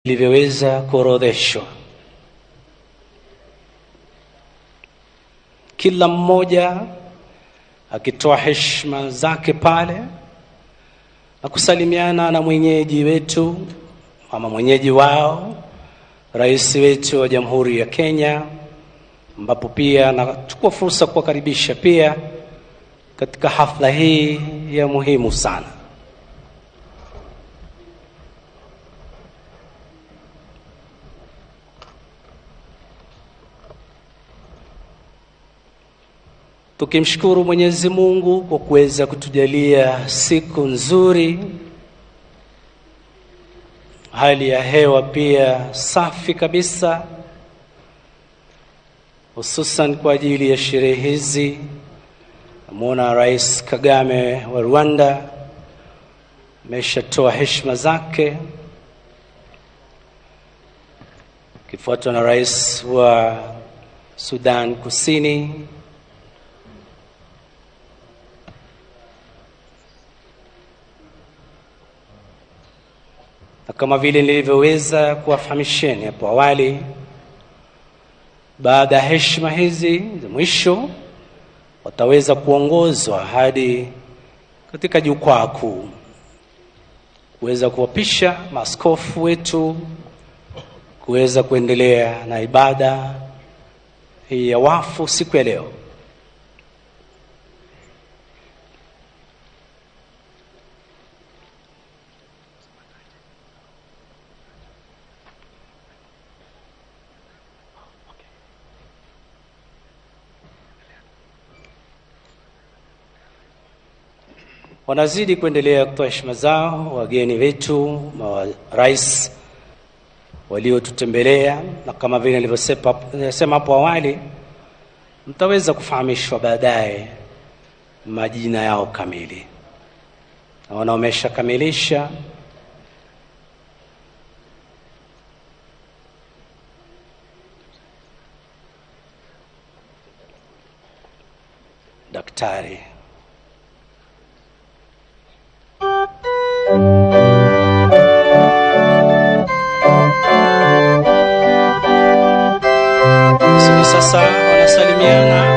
Vilivyoweza kuorodheshwa, kila mmoja akitoa heshima zake pale na kusalimiana na mwenyeji wetu ama mwenyeji wao, rais wetu wa Jamhuri ya Kenya, ambapo pia nachukua fursa kuwakaribisha pia katika hafla hii ya muhimu sana. Tukimshukuru Mwenyezi Mungu kwa kuweza kutujalia siku nzuri, hali ya hewa pia safi kabisa, hususan kwa ajili ya sherehe hizi. Namuona Rais Kagame wa Rwanda ameshatoa heshima zake, kifuatwa na Rais wa Sudan Kusini, na kama vile nilivyoweza kuwafahamisheni hapo awali, baada ya heshima hizi za mwisho wataweza kuongozwa hadi katika jukwaa kuu kuweza kuwapisha maaskofu wetu kuweza kuendelea na ibada hii ya wafu siku ya leo. Wanazidi kuendelea kutoa heshima zao wageni wetu, marais waliotutembelea, na kama vile nilivyosema hapo awali, mtaweza kufahamishwa baadaye majina yao kamili. Naona wameshakamilisha. Daktari sasa wanasalimiana.